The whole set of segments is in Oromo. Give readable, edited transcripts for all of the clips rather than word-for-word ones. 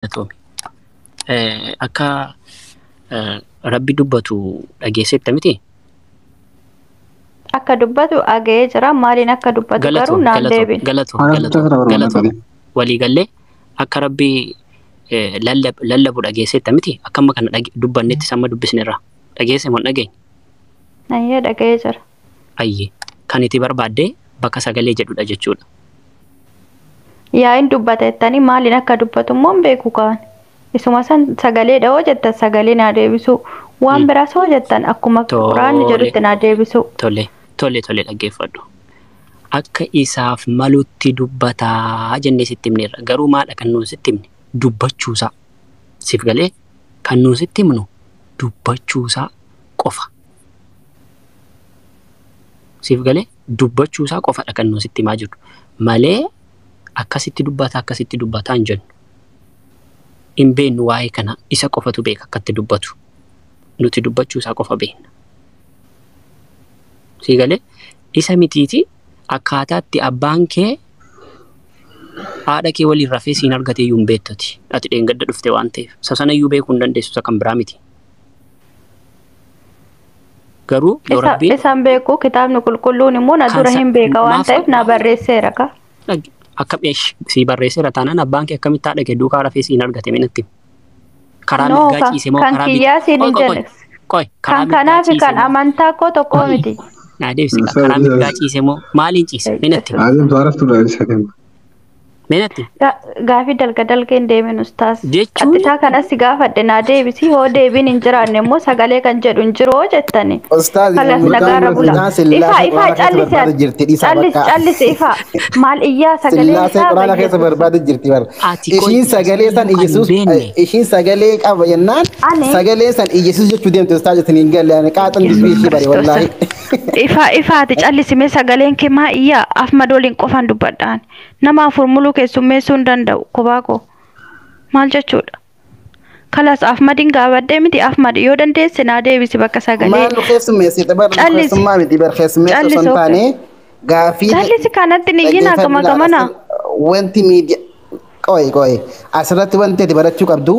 Galatoomi. Akka Rabbi dubbatu dhageessetta miti? Akka dubbatu dhaga'ee jira. Maaliin akka dubbatu garuu Galatoomi, naan galatoomi, deebine. galatoomi, Haala galatoomi, barbaada galatoomi. barbaade. Waliigallee akka Rabbi lallabu dhageessetta miti? Akka amma kana dubbannetti samma dubbisnerra. Dhageesse moo hin dhageenye? Ayyee, dhaga'ee jira. Ayyee. Kan itti barbaadde bakka sagalee jedhudha jechuudha. Yaa'iin dubbata jettanii maaliin akka dubbatu immoo hin beeku kaan. Isuma san sagalee dha'oo jettan sagalee naa deebisu. Waan biraas hoo jettan akkuma quraanni Tole. jedhutti naa deebisu. Tole, tole, tole, dhaggeeffadhu. Akka isaaf malutti dubbataa jennee sitti himneerra. Garuu maadha kan nuun sitti himne? Dubbachuusaa. Siif galee kan nuun sitti himnu dubbachuusaa qofa. Siif galee dubbachuusaa qofadha kan nuun sitti himaa jirru. Malee akkasitti dubbataa akkasitti dubbataa hin jennu. Hin beeknu waa'ee kana, isa qofatu beeka akkatti dubbatu. Nuti dubbachuusaa qofa beekna. Sii galee isa mitiiti akkaataatti abbaan kee haadha kee waliin rafee siin argate iyyuu hin beektati. Ati dheengadda dhufte waan ta'eef. Isa sana iyyuu beekuu hin dandeessu, isa kan biraa miti. Garuu yoo Isa Rabbiin isaan beeku, kitaabni qulqulluun immoo na kan dura hin beeka waan maaf ta'eef na barreesseera ka. Akka sii barreesseera taanaan abbaan kee akkamitti haadha kee duukaa rafee siin argate minatti? Karaa No, mirgaa kan ciise moo kan karaa bitaa? kiyyaa siin Qoy hin qoy qoy jenne. qoy, karaa Kan mirgaa kanaa fi ciise kan moo? amantaa koo tokko Qoy miti. naa deebisi, karaa mirgaa ciise moo maaliin ciise? Minatti Adeemtu araftu dha. minatti Gaafii dalga dalgee hin deemin ustaas. jechuun Qaxxitaa kanas si gaafadhe naa deebisi, hoo deebiin hin jiraanne immoo sagalee kan jedhu hin jiru hoo jettani. Ustaaz Kalas mucaan nagaarra bula. mucaan Ifaa sillaasee ifaa quraana keessa callisi barbaada ati. jirti dhiisaa Callisi bakka. callisi ifaa. Maal iyyaa sagaleen Sillaasee isaa quraana keessa bayyatu. barbaada jirti bara. Ati qoy Ishiin sagalee san kan hin Iyesuus beekne ishiin sagalee qaba jennaan Ani sagalee san Iyesuus jechuu deemte ustaaz isin hin galle ani qaaxan dubbii Yesuus ishii bare Kiristoos. wallaahi. Ifaa ifaati callisimee sagaleen kee maa iyyaa af madooliin qofaan dubbadhaan. Nama afur muluu keessummeessuu hin danda'u kophaa koo. Maal jechuudha? Kalas Ahmadiin gaafadhee miti, Ahmad yoo dandeesse naa deebisi bakka sagalee. Maal nu keessummeessite bar nu Callisi keessummaa miti bar keessummeessa osoo callisi hin okay. taane gaafii Callisi kanatti ni iyyina dhaggeeffadhu gama laala gamana. wanti miidiyaa qoy qoy asirratti wanti ati barachuu qabdu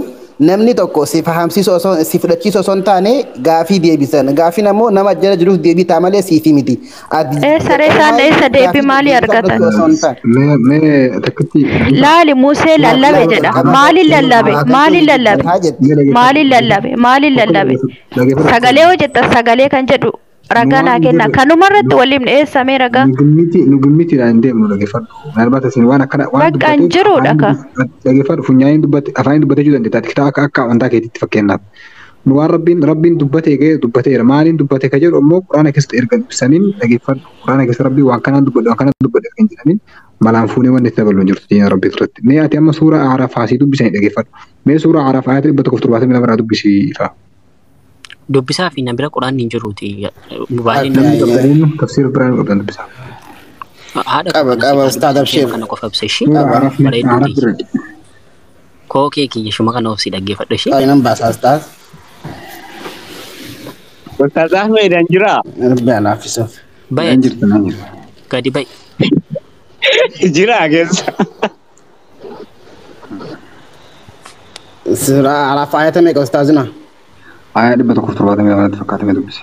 namni tokko si fahamsiisu osoo si fudhachiisu osoo hin taane gaafii deebisan gaafiin ammoo nama jala jiruuf deebii ta'a malee siifi miti ati Eessa ree isaan jalqabumaa eessa deebii gaafii maalii deebisaa argatan? fudhachuu osoo hin taane Mee mee takkitti Laali Musee lallabe laal jedha. jalqaba Maaliin lallabe? waaqayyo Maaliin lallabe? dubbataa jetti. mee dhaggeeffadhu. Maaliin lallabe? Maaliin Tokko lallabe? dhaggeeffadhu. Sagalee hoo jettan sagalee kan jedhu Nu ragaa waan naa hin kenna. jirre Kanuma irratti waliin eessamee ragaa? nu gimmiti nu gimmitiidhaan hin deemnu, dhaggeeffadhu. Maalbaata isin waan akkana waan Bakka hin dubbateef jiruudha afaaniin ka. Dhaggeeffadhu, funyaaniin dubbate afaaniin dubbatee jiru dandeetta. Kitaaba akka akka amantaa keetiitti fakkeenyaaf. Nu waan rabbiin rabbiin dubbatee ga'e dubbateera. Maaliin dubbate ka jedhu ammoo quraana keessatti erga ibsaniin dhaggeeffadhu. Quraana keessatti rabbiin waan kanaan dubbadhe waan kanaan dubbadhe kan jedhaniin malaan fuunee wanni itti dabalu hin jirtu diina rabbii irratti. Mee ati amma suuraa Aaraaf haasii dubbisanii dhaggeeffadhu. Mee suuraa Aaraaf ayata 172 irraa dubbisi ifaa. Dubbisaa fi na bira quraanni hin jiruuti. Mobaayiliin Akka na Namni bira qabdaniin tafsiira biraan qabdan dubbisaa. Haadha koo qaba kana qaba siif haa ustaaz dubbisu, abshir ishee kana qofa ibsa ishee Suuraa qaba. Aaraaf mee bareedduu Aaraaf tiyya. bira. Koo kee kiyya shuma kana obsi dhaggeeffadhu ishee. Ay nan baasa ustaaz. Ustaaz Ahmed an jiraa? Rabbi alaafisuuf. Nan Bayati jirta nan jirta. gadi ba'i. Jiraa keessa. Suuraa Araaf ayata meeqa ustaazina? Aayaa 172 natti fakkaatame dubbisi.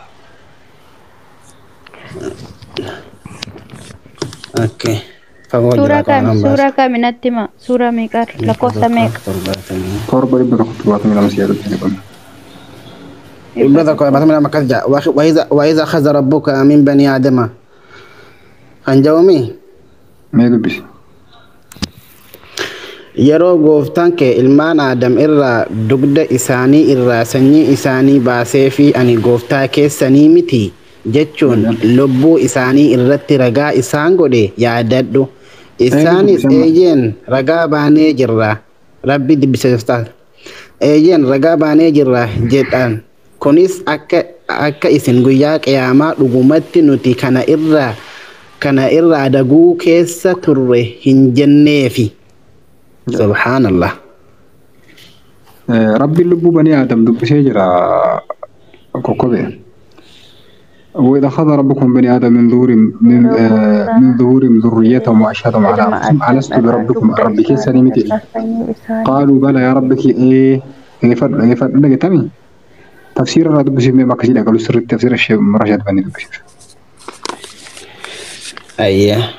Okay. Fagoo jira Suuraa qaba kami? nan baasa. Suuraa kami natti hima? Suuraa meeqarra? Lakkoofsa meeqa? 172. Torba 172 siyaa dubbisanii qabna. 172 akkas jedha. وإذا أخذ ربك من بني آدم kan jedhumi Mee dubbisi. Yeroo gooftaan kee ilmaan Aadam irraa dugda isaanii irraa sanyii isaanii baasee fi ani gooftaa keessanii miti jechuun lubbuu isaanii irratti ragaa isaan godhe yaadadhu. Mee Isaanis dubbisi amma. eeyyeen ragaa baanee jirra. Rabbi dubbise ustaaz. Eeyyeen ragaa baanee jirra jedhan. Kunis akka akka isin guyyaa qiyaamaa dhugumatti nuti kana irraa daguu keessa turre hin jenneefi. Subhaanallah. Rabbiin lubbuu banii Aadam dubbisee jira kokkobe. وإذا أخذ ربكم بني آدم من ظهورهم من من ظهورهم ذريتهم وأشهدهم على أنفسهم ألست بربكم ربي كيسني متي قالوا بلى يا ربك إيه إيه فرد تمي تفسير الرد بشير ما كشيء قالوا سر التفسير الشيء مرشد بني بشير. أيه.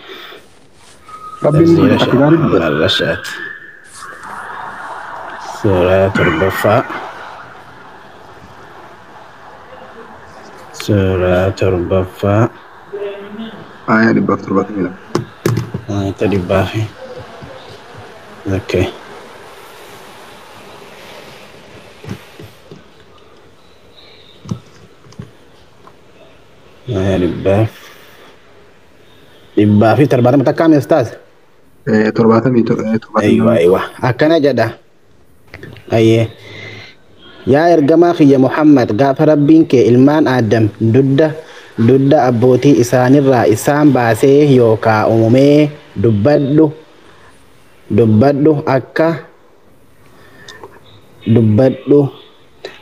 ربي تفسير الرشاد سورة الرفاء سورة الرفاء آية 172. آية 7. أوكي. آية 170 takkaami ustaaz? 77. Aywa akkana jedha. Ayyee. Yaa ergamaa kiyya Muhammad gaafa rabbiin kee ilmaan Aadam dudda abbootii isaanirraa isaan baasee yookaa uumee dubbadhu akka dubbadhu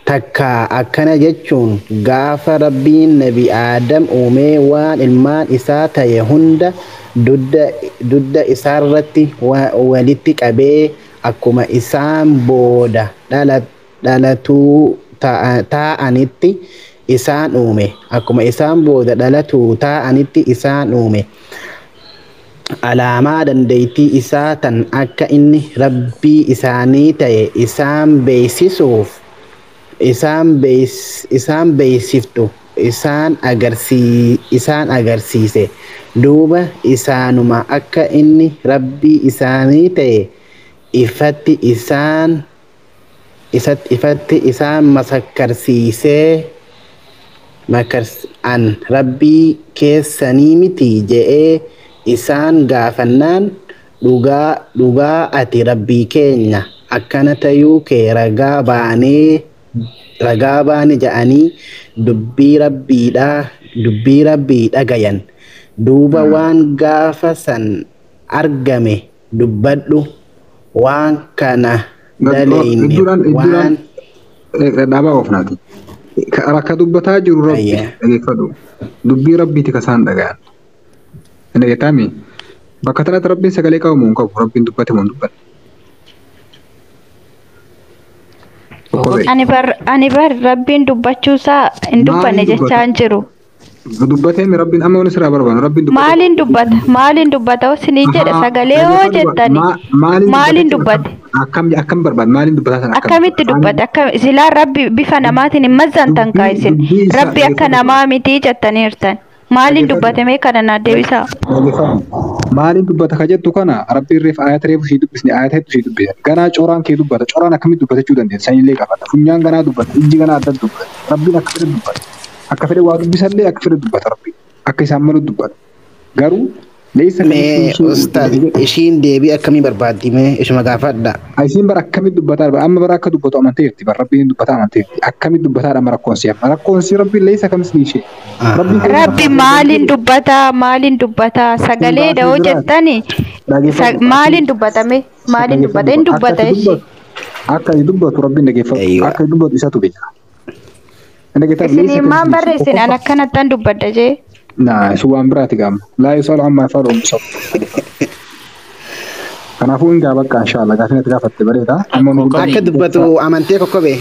takka akkana jechuun gaafa rabbiin nabi Aadam uumee waan ilmaan isaa ta'e hunda dudda isaarratti walitti qabee akkuma isaan booda dhalatuu taa'anitti isaan uume akkuma isaan booda dhalatuu taa'anitti isaan uume alaamaa dandeettii isaa tan akka inni rabbii isaanii ta'e isaan beeksisuuf isaan beeksiftu isaan agarsiise duuba isaanuma akka inni rabbii isaanii ta'e ifatti isaan masakkarsiisee an rabbii keessanii miti je'ee isaan gaafannaan dhugaa ati rabbii keenya akkana tayuu kee ragaa baane ja'anii dubbii rabbii dhagayan duuba waan gaafa san argame dubbadhu waan kana daleyne waan dhaabaa oofnaati. Rakka dubbataa jiru rabbi dhageeffadhu. Dubbii rabbiiti kasaan dhagayan. Dhageettaami bakka kanatti rabbiin sagalee qabu moo hin qabu? Rabbiin dubbate moo hin dubbanne? Ani bar rabbiin dubbachuusaa hin dubbanne jechaa hin jiru. Dubbateen rabbiin amma wani sirraa barbaadu rabbiin dubbate. Maaliin dubbata? Maaliin dubbata? Isinii jedha sagalee hoo jettani. Maaliin dubbate? Akkam barbaadu? Maaliin dubbataa sana akkamitti dubbate? Akkam silaa rabbi bifa namaatiin hin mazzantan kaa'isin. Rabbi akka namaa miti jettaniirtan. Maaliin dubbate mee kana naa deebisaa? Maaliin dubbata ka jettu kana rabbiin reef ayata reefu sii dubbisne ayata hedduu sii dubbise. Ganaa coraan kee dubbata. Coraan akkamitti dubbata jechuu dandeenya? Sanyiilee qabata. Funyaan ganaa dubbata. Ijji ganaa adda dubbata. Rabbiin akka fedhe dubbata. Akka fedhe waa dubbisallee akka fedhe dubbata rabbiin. Akka isaan malu dubbata. Garuu leessa Mee ustaaz ishiin deebii akkamii barbaaddi mee ishuma gaafadha. Isiin bara akkamitti dubbataa amma bara akka dubbatu amanteerti bara rabbiin dubbataa amanteerti akkamitti dubbataadha amma rakkoon si amma rakkoon si rabbiin leessa kamis ni ishee. Rabbi maaliin dubbataa maaliin dubbataa sagalee da'oo jettani maaliin dubbatame maaliin dubbata hin dubbata ishee. Akka inni dubbatu rabbiin dhageeffatu akka inni dubbatu isatu beeka. Isin maan barreessin an akkanattan dubbadha jee. Naa isu waan biraati gaama. Laa yusalu ammaa yafalu hum yusalu. Kanaafuu hin gaafadha inshallah gaafin ati gaafatte bareeda. Amma nu Akka dubbatu amantee kokkobe.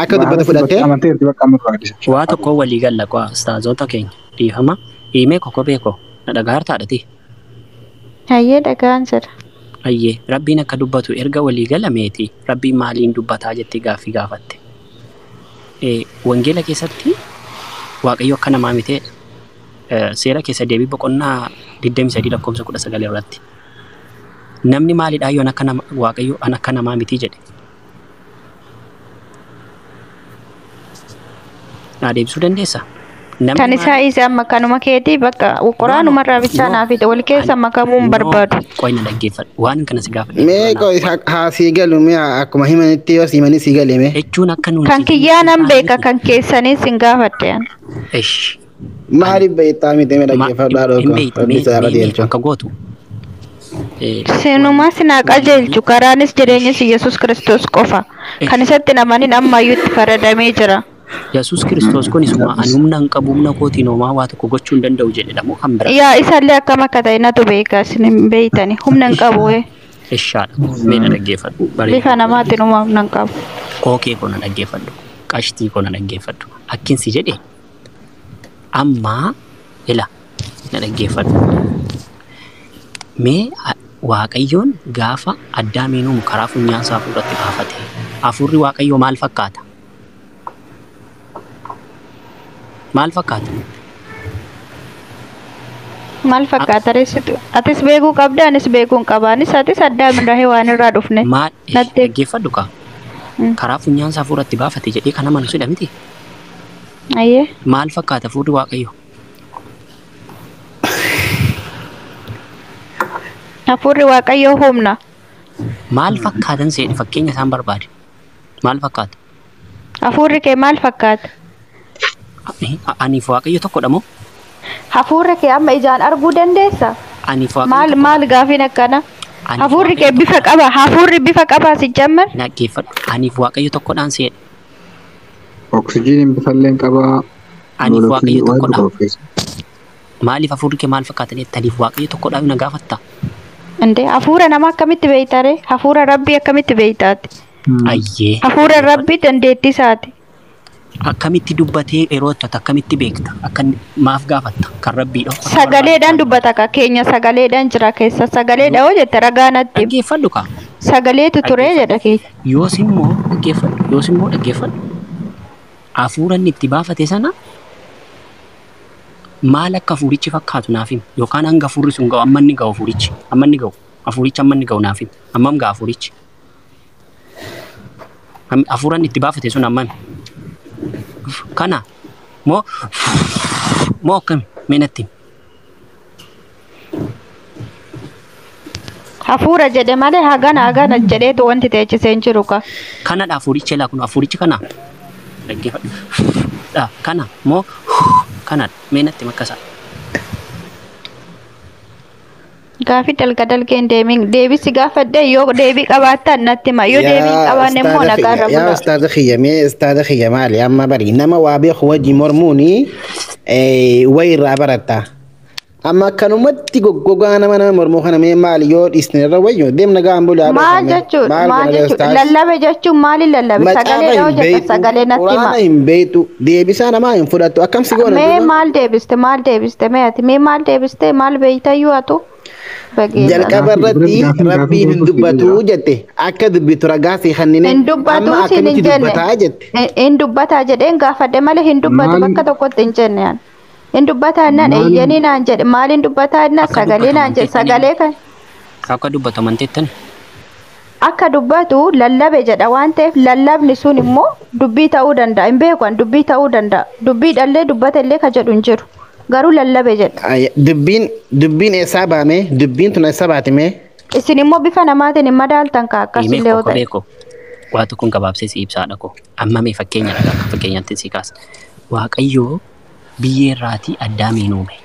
Akka dubbatu fudhattee. Amantee irratti bakka amma dura gadhiisa. Waa tokko walii galla qo'a ustaazoota keenya dhiifama. Hiimee kokkobee koo na dhagaa hartaadhati. Hayyee dhagaan jira. Hayyee rabbiin akka dubbatu erga walii galameeti rabbiin maaliin dubbataa jettee gaaffii gaafatte. Wangeela keessatti Waaqayyo akka namaa miteedha. Seera keessa deebii boqonnaa 23 lakkoofsa 19 irratti. Namni maalidhaa yoo akka nama Waaqayyo an akka namaa miti jedhe. Naa deebisuu dandeessaa? Kan isaa isa amma kanuma keetii bakka quraanumarraa bichaa naa fide wal keessa makamuu hin barbaadu. Qoyna dhaggeeffadhu waan kana si gaafadhe. Mee qoy haa sii galu mee akkuma himanitti yoo siimanii sii gale mee. Jechuun akka nuun Kan kiyyaa nan beeka kan keessanii sin gaafadhe an. Ish. Maaliif beektaa miti mee dhaggeeffadhu haadha koo rabbi isaa qajeelchu. Akka gootu. Sinumaa sinaa qajeelchu karaanis jireenyis Yesuus Kiristoos qofa. Kan isatti namanin ammayyuu itti faradamee jira. Yesuus Kiristoos kun isuma ani humna hin qabu humna kootiin homaa waa tokko gochuu hin danda'u jedhedha moo kan biraa? Yaa isallee akkam akka ta'e natu beeka isin hin beeytani. Humna hin qabu. Ishaadha. Mee na dhaggeeffadhu. Bareeda. Bifa namaatiin humna hin qabu. Kookee koo na dhaggeeffadhu. Qashtii koo na dhaggeeffadhu. Akkinsi jedhe ammaa ila na dhaggeeffadhu. Mee Waaqayyoon gaafa Addaamiin uumu karaa funyaan isaa hafuuratti baafate. Hafuurri Waaqayyoo maal fakkaata? Maal fakkaata? Maal fakkaata reessitu? Atis beekuu qabda anis beekuu hin qaba. Anis atis Addaam irraa waan irraa dhufne. Maal Natti dhaggeeffadhu kaa? Karaa funyaan isaa hafuuratti baafate jedhee kan amanu sidha miti? Ayyee. Maal fakkaata hafuurri Waaqayyoo? Hafuurri Waaqayyoo humna. Maal fakkaatan seedhi fakkeenya isaan barbaade? Maal fakkaata? Hafuurri kee maal fakkaata? Aniif Waaqayyo tokkodha moo? Hafuurri kee amma ijaan arguu dandeessa? Aniif Waaqayyo Maal tokkodha. maal gaafiin akkana? Aniif Hafuurri kee Waaqayyo bifa tokkodha. qaba. Hafuurri bifa qabaa si jamman? Dhaggeeffadhu. Aniif Waaqayyo tokkodhaan seedha. Oksijiiniin bifallee hin qabaa. Aniif Waaqayyo Moolekiyuulii waan tokkodha. dhuga of keessa. Maaliif hafuurri kee maal fakkaata jette? Aniif Waaqayyo tokkodhaa na gaafatta? Indee hafuura namaa akkamitti beeyta ree? Hafuura Rabbii akkamitti beeytaati? Ayyee. Hafuura Rabbii dandeettii isaati. Akkamitti dubbatee yeroo itti akkamitti beekta? Akka maaf gaafatta? Kan Rabbiidha. Akka barbaade Sagaleedhaan dubbata ka keenya sagaleedhaan jira keessa sagaleedha hoo jette ragaa natti himi. Dhaggeeffadhu kaa. Sagaleetu ture jedha keenya. Yoos immoo dhaggeeffadhu. Yoos immoo dhaggeeffadhu. Hafuura inni itti baafate sana maal akka hafuurichi fakkaatu naaf himi. Yookaan hanga hafuurri sun ga'u amma inni ga'u hafuurichi. Amma inni ga'u. Hafuurichi amma inni ga'u naaf himi. Hammam ga'a hafuurichi? Hafuura inni itti baafate sun hammami? Kana moo moo akkami? Mee natti himi. Hafuura jedhe malee hagana hagana jedheetu wanti teechisee hin jiru ka. Kanadha hafuurichi elaa kun hafuurichi kana. Dhaggeeffadhu. Dha kana moo kanadha. Mee natti himi akkasaa. Gaafii dalga dalgee hin deemin deebisi gaafadhee yoo deebii qabaattan natti hima yoo deebii hin Yaa qabaanne immoo ustaaza nagaarra kiyya, yaa bulaa. ustaaza kiyya, mee ustaaza kiyya maali amma bari nama waa beeku wajji mormuuni wayi irraa baratta. Amma akkanumatti goggogaa nama nama mormuu kana mee maali yoo dhiisne irra wayyo deemna ga'an bulaa Maal jechuudha maal maal godha jechuudha ustaaz? lallabe jechuun maali lallabe Macaafa sagalee dhoo hin jetta beektu, sagalee natti hima. quraana hin beektu, deebisaa namaa hin fudhattu akkam si goona Mee duuba? maal deebiste maal deebiste mee ati mee maal deebiste maal beeytayyuu atu bageessa. Jalqaba Gaafii irratti gaafii gaafii rabbiin hin tokko si dubbatu jira. jette akka dubbitu ragaa si kennine Hin dubbatu amma siin hin akkamitti jenne. dubbataa jette. Hin dubbataa jedheen gaafadhe malee hin dubbatu Maal bakka tokkotti hin jenne an. Hin dubbataa jennaan maal eeyyanii naan jedhe maaliin dubbataa jennaan Akka sagalee dubbatu naan jedhe amanteettani. sagalee kan Akka dubbatu amanteettani. akka dubbatu lallabe jedha waan ta'eef lallabni sun immoo dubbii ta'uu danda'a hin beeku an dubbii ta'uu danda'a dubbii dhallee dubbata illee ka jedhu hin jiru garuu lallabe jedha. Ay, Dubbiin dubbiin eessaa baame? Dubbiin tun eessaa baatime? Isin immoo bifa namaatiin hin madaaltan ka Himee akkasillee yoo koo ta'e. beeko. Waa tokkoon gabaabsee si ibsaadha koo. Amma mee fakkeenya dhagaa fakkeenyaatti si kaasa. Waaqayyoo biyyee irraatii Addaamiin uume.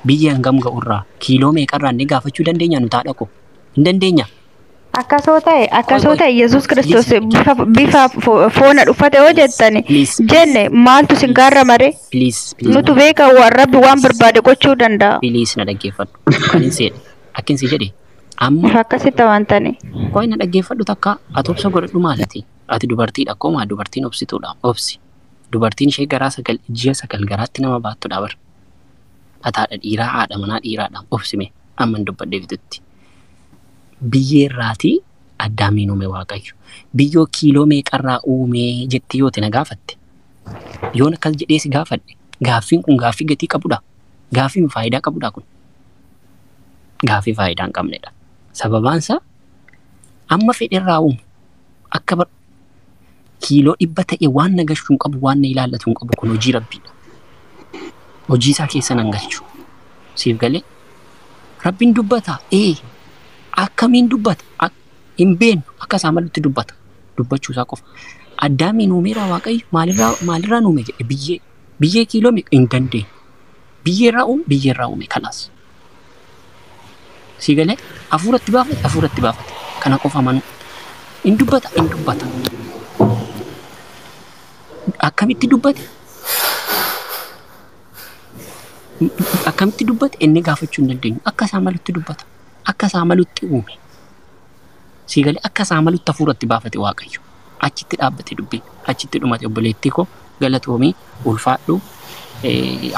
Biyyee hangam ga'urraa kiiloo meeqarraa inni gaafachuu dandeenya nu taadha koo. Hin dandeenya. Akkasoo ta'e Qoy akkasoo qoy. ta'e Yesuus Kiristoos Please bifa bifa foona uffate yoo jettani please jenne maaltu isin gaarra maree please please nutu beeka waan rabbi waan barbaade gochuu danda'a. please na dhaggeeffadhu. Kan hin seedhe. Akkin si jedhe amma Bifa akkasitti amantani. qoy na dhaggeeffadhu takka ati obsa godhadhu maalati? Ati dubartiidha koo dubartiin obsituudha obsi. Dubartiin ishee garaa sagal ji'a sagal garaatti nama baattudha bar. Ati haadha dhiiraa haadha manaa dhiiraadha obsime amma hin dubbadhee fixutti. Biyyee irraatii Addaamiin uume Waaqayyo. Biyyoo kiiloo meeqarraa uumee jettee yoo na gaafatte. Yoon akkas jedhee si gaafadhe gaaffiin kun gaaffii gatii qabudha. Gaaffiin faayidaa qabudha kun. Gaaffii faayidaa hin qabnedha. Sababaan isaa amma fedherraa uumu akka kiiloo 100 ta'e waan na gashuu hin qabu waan na ilaallatu hin qabu kun hojii Rabbiidha. Hojii isaa keessa nan galchu. Siif galee Rabbiin dubbata ee akkamiin dubbata hin beeknu akka isaa malutti dubbata dubbachuu isaa qofa. Addaamiin uumeera Waaqayyo maalirraa maalirraa uume jedhe biyyee biyyee kiiloo meeqa hin dandeenye. Biyyeerraa uume biyyeerraa uume kanaas. Sii galee hafuuratti baafate hafuuratti baafate kana qofa amanuu hin dubbata hin dubbata. Akka Akkamitti dubbate? Akkamitti dubbate inni gaafachuu hin dandeenyu. Akka isaa malutti dubbata. Akka isaa malutti uume. Sii galee akka isaa malutti hafuuratti baafate Waaqayyo. Achitti dhaabbate dubbiin. Achitti dhumate obboleettii koo galatoomii ulfaadhu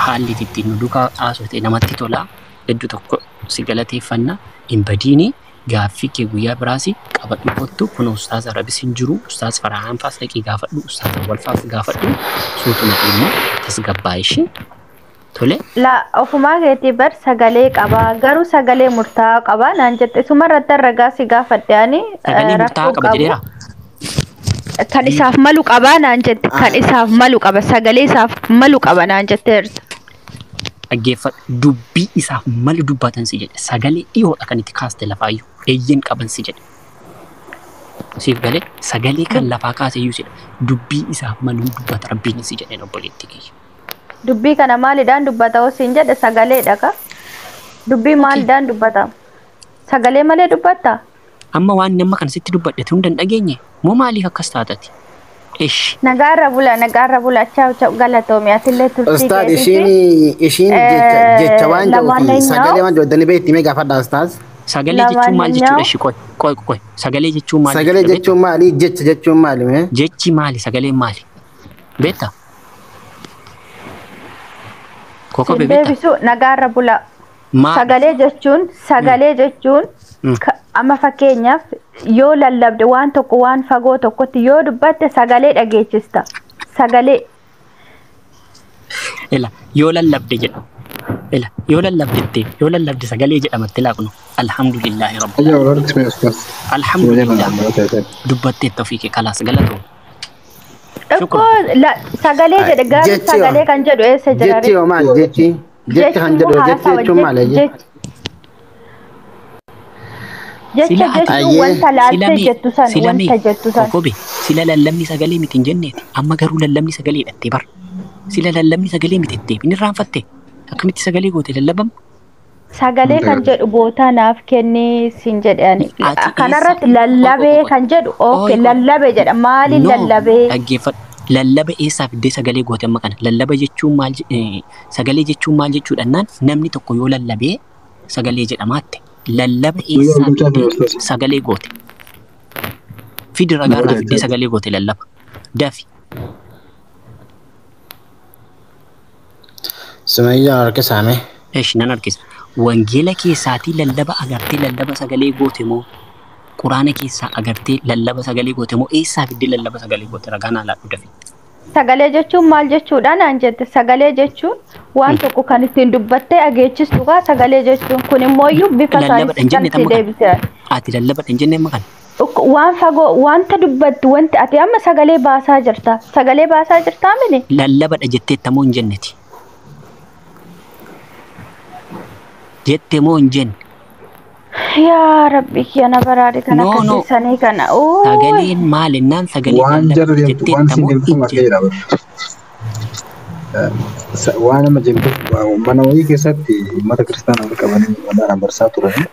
haalli ittiin nu duukaa haasofte namatti tola. Hedduu tokko si galateeffanna. Hin badiini gaaffii kee guyyaa biraas qabadhu kottu kun ustaaz Arabis hin jiru ustaaz Farhaan faas dhaqii gaafadhu ustaaz Awwal faas gaafadhu suutuma immoo tasgabbaa ishee tole. La ofumaa keetii bar sagalee qabaa garuu sagalee murtaa'aa qabaa naan jette sumarratti ragaa si gaafadhe ani Sagalee murtaa'aa rakkoo qaba qabu. jedheera. Kan isaaf malu qabaa naan jette kan isaaf malu qaba sagalee isaaf malu qaba naan jetteerta. Dhaggeeffadhu dubbii isaaf malu dubbatan si jedhe sagalee dhiyoodha kan itti kaaste lafaayyuu eeyyeen qaban si jedhe. Siif galee sagalee kan lafaa kaase iyyuu si jedhe dubbii isaaf malu dubbata rabbiin si jedheen obboleettii kiyya. Dubbii kana maalidhaan dubbata hoo siin jedhe sagaleedha ka. Dubbii maalidhaan dubbata? Sagalee malee dubbatta? Amma waan nama kana sitti dubbadhe hunda hin dhageenye moo maaliif akkas taatati? Ishi Nagaarra bula nagaarra bula chaaw chaaw galatoomi atillee turtii Ustaad keetiifi. ishiin ishiin jecha jecha waan jedhuufi Lamaanኛው sagalee waan jedhu dani beekti mee gaafadha ustaaz. sagalee jechuun maal jechuudha? Lamaanኛው Ishi qoy qoy qoy sagalee jechuun maal Sagalee jechuudha beektaa? jechuun maali? Jecha jechuun maali mee? Jechi maali? Sagaleen maali? Beektaa? Kokobe siin beektaa? deebisu nagaarra bula. Maali? Sagalee jechuun amma fakkeenyaaf yoo lallabde waan tokko waan fagoo tokkotti yoo dubbatte sagalee dhageechista. Sagalee Ila yoo lallabde jedha. Ila yoo lallabdetti yoo lallabde sagalee jedhamatti laaqnu. Alhamdulillahi rabbil Ajaa wal harkisme ustaas. Alhamdulillah dubbatteetta ofii kee kalaas galatoo. Ikkoo sagalee jedhe garuu Jechi sagalee kan jedhu eessa jira Jechi hoo maali? Jechi jechi kan immoo jedhu jechi haasawa jechuun maali? jechi jecha Sila ati jechuun Ayyee. wanta sila laaltee mee jettu san sila mee wanta jettu san kokobe sila lallabni sagalee miti hin jenneeti amma garuu lallabni sagalee hidhattee bar sila lallabni sagalee miti jettee hin irraanfatte akkamitti sagalee goote lallabam sagalee kan jedhu bootaa naaf kenni siin jedhe ani ati eessa kanarratti qoy qoy lallabee qoy kan jedhu qoy okay qoy lallabe jedha maaliin no lallabee dhaggeeffadhu lallaba eessaa fiddee sagalee goote amma kana lallaba jechuun maal sagalee jechuun maal jechuudha naan namni tokko yoo lallabee sagalee jedhamaatte lallaba Guyyaa eessaa bulchaa fiddee ture ustaas. sagalee goote fidi ragaarraa fiddee sagalee goote lallaba dafi Sumayyaan harkisaame. Esh nan harkisa. Wangeela keessaatii lallaba agartee lallaba sagalee goote moo quraana keessaa agartee lallaba sagalee goote moo eessaa fiddee lallaba sagalee goote ragaa naa laadhu dafi. Sagalee jechuun maal jechuudha naan jette sagalee jechuun waan tokko kan ittiin dubbattee dhageechistu kaa sagalee jechuun kun immoo iyyuu bifa Lallaba dhan saayinsii jenne kan si tamma kana. deebisee Ati lallaba dhan jenne amma kana. Waan fagoo wanta dubbattu wanti ati amma sagalee baasaa jirta sagalee baasaa jirtaa mini Lallaba dha jetteetta moo hin jenneti? Jette moo hin jenne? Yaa rabbi kiyya na baraare kan No no akkasiisanii kana ooy sagaleen maal ennaan sagalee Waan lallaba jarri deemtu waan jetteetta siin moo deemtu hin margee jenne? jira bara. Waan nama jemtuuf mana wayii keessatti uummata kiristaanaa wal qabanii walaanaan barsaa turani.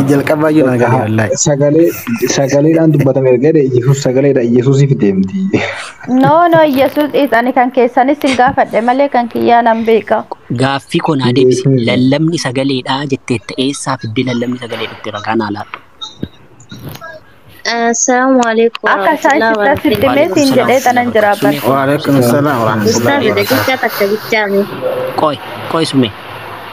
Jalqabaa jiru nagalee wallaahi. Sagalee sagaleedhaan dubbatame erga jedhe Yesuus sagaleedha Yesuusiif deemti. No no Yesuus ani kan keessanis hin gaafadhe malee kan kiyyaa nan beeka. Gaaffii koo naa deebisi. Lallabni sagaleedhaa jetteetta eessaa fiddee lallabni sagalee dhufte ragaa naa laadhu. Assalamu alaikum Akka isaan warahmatullahi sitti sitti mee wabarakatuh. siin jedhee tanan jira bar. Sumee koo Waalaikum salaam warahmatullahi Ustaz wabarakatuh. daqiiqaa takka bichaame. Qoy, qoy sume.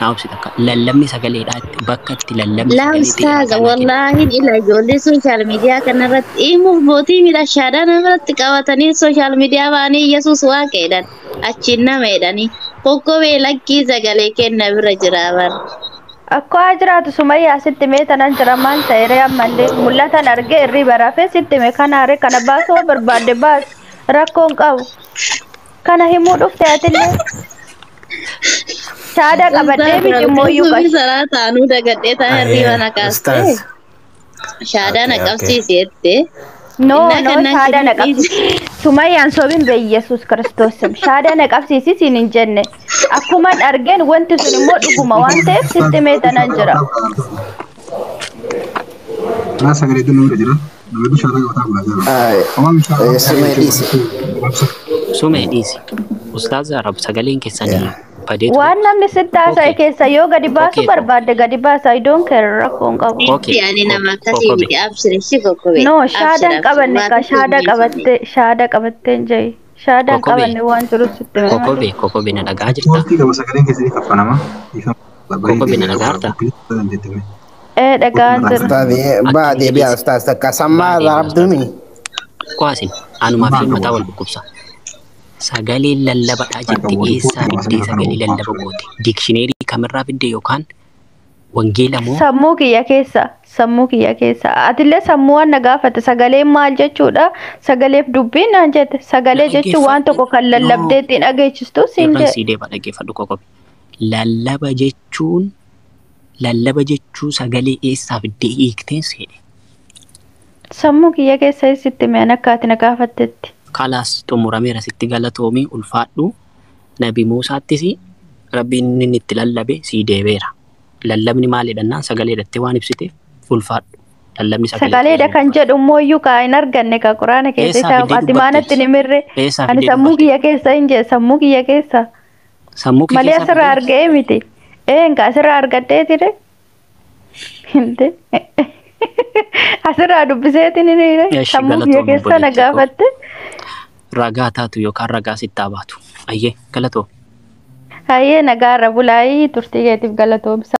Naa obsi takka. Lallabni sagaleedhaa itti bakka itti lallabni Laa sagalee ta'e ustaaza ragaa naa kenni. wallaahi ila ijoollee sooshaal miidiyaa kanarratti himuuf bootii miidhashaadhaa namarratti qabatanii sooshaal miidiyaa ba'anii Yesuus waaqa jedhan achiin nama jedhanii qoqqobee lakkii sagalee kenna bira jira bar. Akkoo haa jiraatu sumayyaa sitti mee tanan jira maal ta'e ree ammallee mul'atan argee irrii baraafee sitti mee kana ree kana baasuu hoo barbaadde baas rakkoon qabu. Kana himuu dhufte atillee shaadaa qabadhee Ustaaz miti immoo iyyuu rabbi qashi. salaa taanuu dagadhee taa hirriba na kaastee Ustaaz. shaadaa na Okay, okay. qabsiisi jettee. No Innaa no kanaan shaadaa na kennu qabsiisi. Sumayyaan soobin bee Yesuus Kiristoos shaadaa na qabsiisi siin hin jenne. Akkuman argeen wanti sun immoo dhuguma waan ta'eef sitti mee tanan jira. Naa sagalee nama jira. Nama shaaraa qabataa bulaa jira. Ay, Amma Sumee dhiisi. bishaan Sumee dhiisi. Ustaaz Arab sagaleen keessanii badee ture. Waan namni sitti haasa'e Okay. keessa yoo gadi baasuu Okay. barbaadde gadi baasa. I don't care, rakkoo hin qabu. Okay. Itti ani nama akkasii Kokobe. miti abshir shi kokobe. No, Abshir shaada hin abshir qabanne waa ka tokko shaada hin beeksifne. qabatte shaada qabatte hin jedhi. Shaada hin Kokobe. qabanne waan jiru sitti hime malee. Kokobe kokobe na dhagaa jirta. Wanti qaba sagaleen keessanii kaffanama. Kokobe na dhagaa jirta. Ee dhagaan jira. Ustaaz baa Akkam deebi'a jedhis ustaaz takka sammaa baa irraa deebi'a ustaaz. abdumi. Kwaasin anumaa fi mataa wal dhukkubsa. Sagaleen lallabadhaa jette eessaa fiddee sagalee lallaba goote? Dikshineerii kamirraa fidde yookaan wangeela moo Sammuu kiyya keessa sammuu kiyya keessa atillee sammuu waan na gaafate sagaleen maal jechuudha sagaleef dubbiin naan jette na sagalee jechuun waan dhaggeeffadhu? tokko kan No, lallabdee ittiin dhageessistu siin irraan jedhe. sii deeba dhaggeeffadhu kokobe. Lallaba jechuun lallaba jechuu sagalee eessaa fiddee hiikteen seedhe. Sammuu kiyya keessa sitti mi'an akka ati na gaafattetti. Kalaas xumurameera sitti galatoomii ulfaadhu. Nabi Muusaattis rabbiin inni itti lallabe sii deebeera. Lallabni maalidha sagalee dhattee waan ibsiteef ulfaadhu. Lallabni sagalee Sagaleedha ta'uu kan barbaada. jedhu immoo iyyuu kaa hin arganne ka quraana keessa Eessaa isa fiddee ati maanatti dubbatte? ni mirre. Eessaa Ani fiddee sammuu dubbatte? kiyya keessa hin jedhe sammuu kiyya keessa Sammuu kee malee keessaa asirraa fiddee? argee miti. Ee nka asirraa argadhee ture. Hinde. Asirraa dubbiseetiin ni Eshi sammuu kiyya galatoomi keessa na obboleettii koo. gaafatte. Ragaa taatu yookaan ragaa sitti haa baatu. Ayyee galatoomi. Hayyee nagaarra bulaayii turtii keetiif galatoomsa.